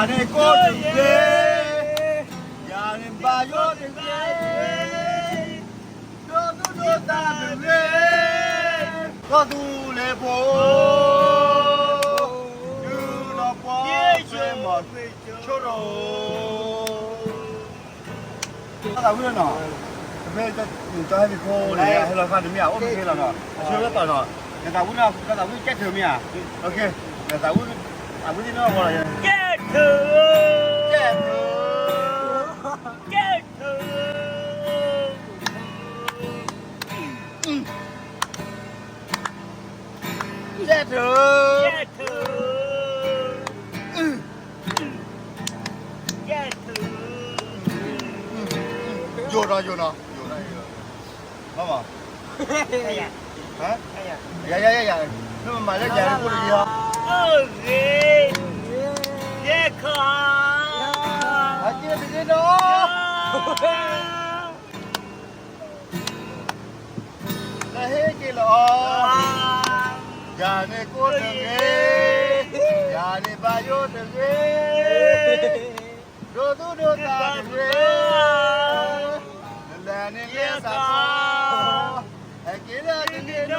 ယၤန့ၣ်ကိၢ်တဂ့ၤ, ယၤန့ၣ်ဘၣ်ယိၣ်တဂ့ၤ, ဒိသူၣ်ဒိသးတဂ့ၤ, ကီၢ်သူလ့ၤဖိ, တုၤလီၤပှီၢ် ဆွ့မီၤဆိရိၤ သးဝံၣ်လီၤနီၤ, တမ့ၢ်ကၠီဟဲက့ၤဖိန့ၣ် ဟဲလီၤဃာ်တမ့ၢ်ဧါ, အိၣ်မ့ၢ်က့ၤလီၤနီၤ, အဆိလၢသးနီၤ, နသးဝံၣ်နီၤ, နသးဝံၣ်ကဲထုးမ့ၢ်ဧါ, နသးဝံၣ်သ့ၣ်နီၣ်ဝဲလီၤ, ကဲထုး, ကဲထုး, ကဲထုး. ကဲထုး, ကဲထုး, ကဲထုး, ယိာ်ဒီးယိာ်နီၤ, ယိာ်ဒီးယိာ်, မ့ၢ်မ့ၢ်, ယၤယၤယၤယၤ, မ့ၢ်မမၤလၢယၤလၢကိၣ်တဂ့ၤဟီ, အိၣ်ဂ့ၤ, ယဲခီ, အက့ၢ်တဂ့ၤနီၤ လၢဟ့ၣ်က့ၤလီၤအီၤ, ယၤန့ၣ်ကိၢ်တဂ့ၤ, ယၤန့ၣ်ဘၣ်ယိၣ်တဂ့ၤ, ဒိသူၣ်ဒိသးတဂ့ၤ, နလဲၤန့ၣ်လဲၤစးခီ, ဟဲက့ၤလၢတဂ့ၤနီၤ တ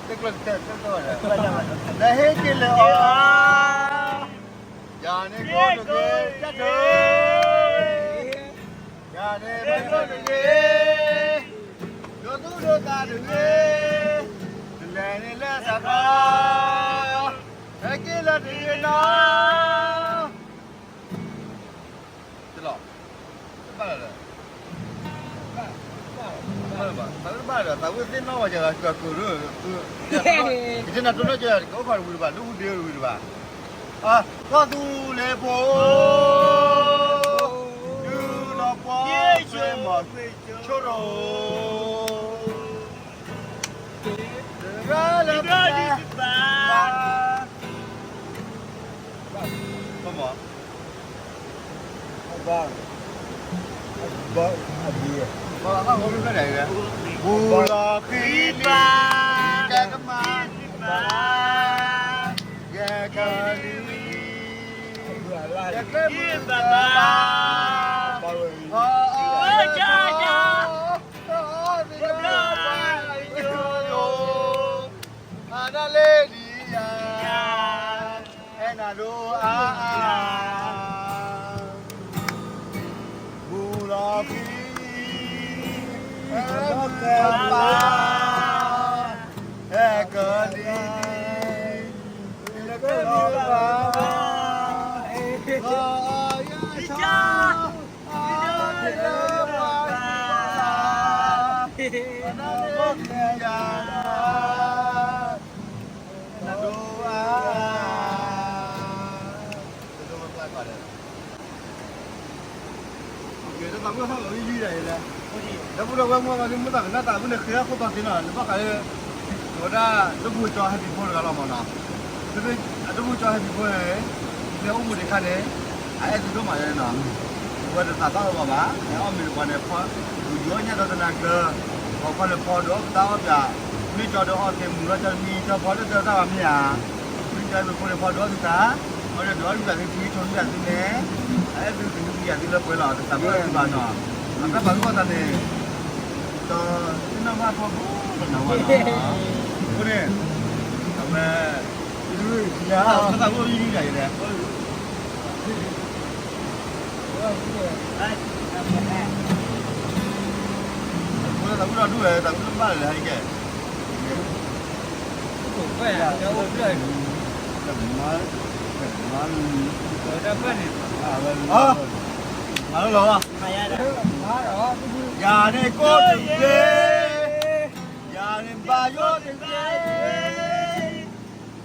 ၢ်ဘိ, တၢ်ဘိ, လၢဟ့ၣ်က့ၤလၢအီၤ, ယၤန့ၣ်ကိၢ်တဂ့ၤ, ကဲထုး, ယၤန့ၣ်ဘၣ်ယိၣ်တဂ့ၤ, ဒိသူၣ်ဒိသးတဂ့ၤ, နလဲၤန့ၣ်လဲၤစးခီ, ဟဲက့ၤလၢတဂ့ၤနီၤ တလီၤ, တဘၣ်လၢၤ, တဘၣ်လၢၤဘၣ်, သးဝံၣ်သ့ၣ်နီၣ်ဝဲကဲလီၤ ကၢၢ်ကၢၢ်ဒိၣ်, ကနၢ်တိၢ်နီၣ်ကဲလီၤ ကအိၣ်ခိးတဝံၤတဘၣ်, လၢဟူဒ့တဝံၤတဘၣ်, ကီၢ်သူလ့ၤဖိ, တုၤလီၤပှီၢ် ဆွ့မီၤဆိရိၤ တဂၤလၢပျၢၤ, ဘၣ်မး, ဘၣ်, ဘၣ်, ဘူးလီၤဃံၤလံ, ကဲကမၤ, ယဲကလံၤ, ယဲကလံၤဘၣ်ဘၣ်, အီၣ်အီၣ် အဒၣ်လ့ဒံးယၤ, အဲၣ်နၤဒိၣ်အါအါ, ဘူးလီၤဃံၤ, အဲၣ်ကလံၤ, အဲၣ်ကလံၤဘၣ်ဘၣ်, အီၣ်အီၣ်ယၤ, အဒၣ်လ့ဒံးယၤ, အဲၣ်နၤဒိၣ်အါအါ, တၢ်သးဝံၣ်ဟီၣ်လီၤလံယံၤဒၣ်အံၤလဲၣ်, ဒီပုၢ်ဒီဝဲၢ်မုၣ်ဂၤလံ မုၢ်သးကနၣ်သးဝံၣ်န့ၣ် ဃ့အခိၣ်တီသ့နီၤ နဘၣ်ဃးလၢ အဝဲဒၣ် ဒိၣ်မုၢ်ကၠီဟဲပံၤဖိတဂၤလီၤမးနီၤ, အဒိၣ်မုၢ်ကၠီဟဲပံၤဖိန့ၣ် လၢအိၣ်မူဒံးခါန့ၣ် အအဲၣ်သုဒိၣ်မးလဲၣ်နီၤ, အဝဲတသးဘၣ်အီၤဘၣ်ဘၣ်, အီၣ်မ့ၤတပှၤန့ၣ် ဖီ ယူၤအီၣ်ညၣ်ဒီးသနာ်က့, ပှၤဖီလၢဖီဒီးအီၣ်ပတၢ်အီၣ်ပၠး, မ့ၢ်ကၠီဒီးအီၣ်သ့မူၤထီၣ်ကၠီတမံၤ ကၠီဖီလၢတၢ်တၢ်ဘၣ်မ့ၢ်ဧါ, မ့ၢ်ကၠီပ့ၤဖိန့ၣ် ဖီဒီးအီၣ်သုသး, အီၣ်ဒီးအီၣ်သုသးသုထံဆိသုသးသုန့ၣ်, အအဲၣ်သုသုသုယၤသုလၢပှဲၤလီၤ တသးဘၣ်အီၤဘၣ်နီၤ, အတၢ်ပာ်ဂီၢ်သးန့ၣ် ဒီးသ့ၣ်နီၣ်ဘၣ်ထီဘိလီၤဝဲလီၤ, အဃိန့ၣ် အဝဲ လၢသးဝံၣ်ယံၤယံၤယံၤလဲၣ်, အဃိန့ၣ်သးဝံၣ်ဒီဒူၣ်ဝဲ သးဝံၣ်လၢဘၣ်လဲၣ်ဟဲကဲ, မၤလၢလီၤ, ယၤန့ၣ်ကိၢ်တဂ့ၤ, ယၤန့ၣ်ဘၣ်ယိၣ်တဂ့ၤ,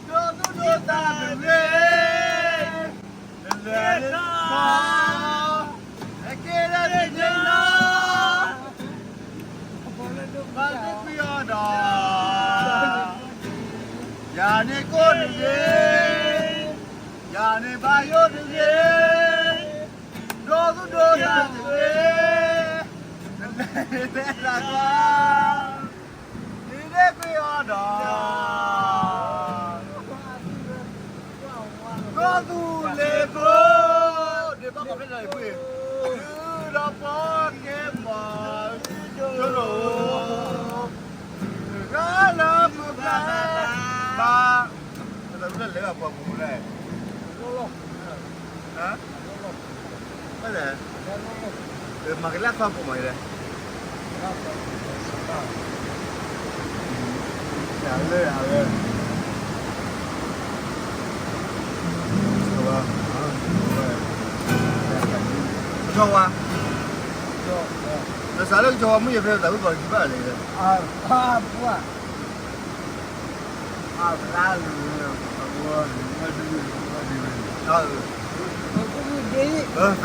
ဒိသူၣ်ဒိသးတဂ့ၤ, နလဲၤန့ၣ်ခီ, ဟဲက့ၤလၢတဂ့ၤနီၤ, ဘၣ်သ့ၣ်ကွံအီၤဒီး, ယၤန့ၣ်ကိၢ်တဂ့ၤ, ယၤန့ၣ်ဘၣ်ယိၣ်တဂ့ၤ, ဒိသူၣ်ဒိသးတဂ့ၤ, နလဲၤန့ၣ်လဲၤသးခီ, လၢအပှၤပူၤလဲၣ်, ဟါ, ဘၣ်လဲၣ်, မၤကလၢ်ခွါပူၤမးလဲၣ်, လၢအဝဲ, ကစီၤဝါ, နစးလၢကစီၤဝါမုၣ်ယဲၢ်ဖဲသးဝံၣ်ကီးကံဘၣ်လဲၣ်, အါ, သးဝံၣ်နၤ သးဝံၣ်နၤဒီးဒ့အိၣ်က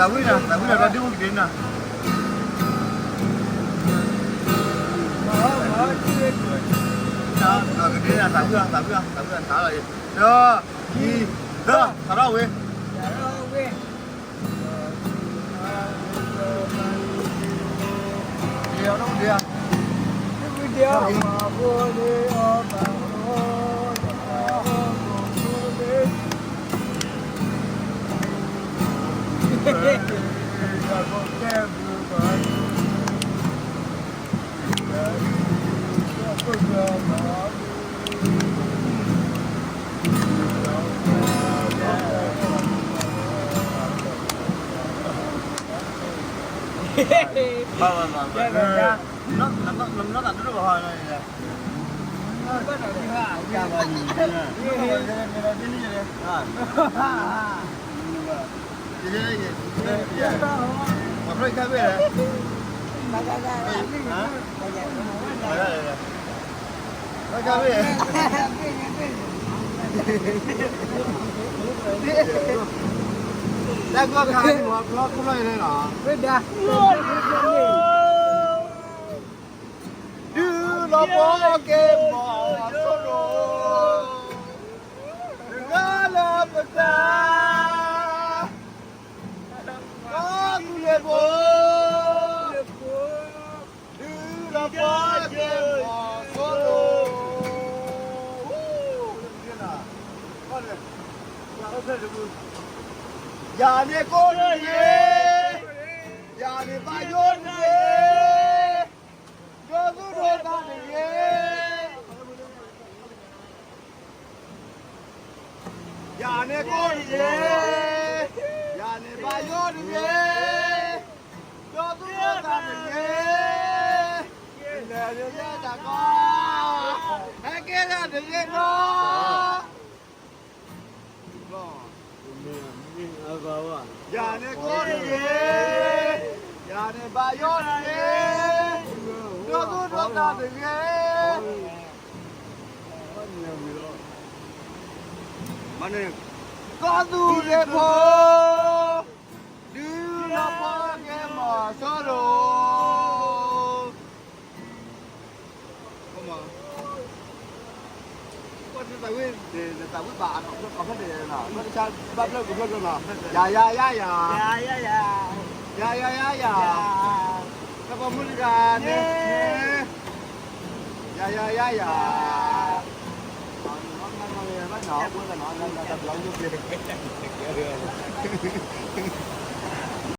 ဒ့နၤ, ကဒ့နၤ သးဝံၣ်အီၤ သးဝံၣ်အီၤ သးဝံၣ်အီၤ ထါလီၤအံၤ, ဒီး, ခံ, သၢ, စးထီၣ်ဝဲ ဘၣ်ဘၣ်ဘၣ်ဘၣ်, နမ့ၢ်နီၢ်သးဒိၣ်ဒိၣ်ဘၣ်ဟီ, တၢ်ကီခါန့ၣ်မ့ၢ် ကျီခိၣ်လီၤန့ၣ်လီၤ, ဒုးလီၤပှီၢ်က့ၤမီၤစိရိၤ, တဂၤလၢပသး, ကီၢ်သူလ့ၤဖိ, ဒုးလီၤပှီၢ်က့ၤမီၤစိရိၤ, ယၤန့ၣ်ကိၢ်တဂ့ၤ, ယၤန့ၣ်ဘၣ်ယိၣ်တဂ့ၤ, ဒိသူၣ်ဒိသးတဂ့ၤ. ယၤန့ၣ်ကိၢ်တဂ့ၤ, ယၤန့ၣ်ဘၣ်ယိၣ်တဂ့ၤ, ဒိသူၣ်ဒိသးတဂ့ၤ, လဲၤတၢ်ကီ, ဟဲက့ၤတၢ်တဂ့ၤဒီး ယၤန့ၣ်ကိၢ်တဂ့ၤ, ယၤန့ၣ်ဘၣ်ယိၣ်တဂ့ၤ, ဒိသူၣ်ဒိသးတဂ့ၤ. ကီၢ်သူလ့ၤဖိ, ဒုးလီၤပှီၢ်က့ၤမီၤစိရိၤ. နသးဝံၣ်ဘၣ်အဖျၢၣ်ကီၢ်ဖျၢၣ်န့ၣ်, ဘၣ်ဖျၢၣ်ကီၢ်ဖျၢၣ်နီၤ, ယၤယၤယၤယၤ, ယၤယၤယၤယၤ, တၢ်ပိာ်မုၣ်တဂၤန့ၣ်, ယၤယၤယၤယၤ.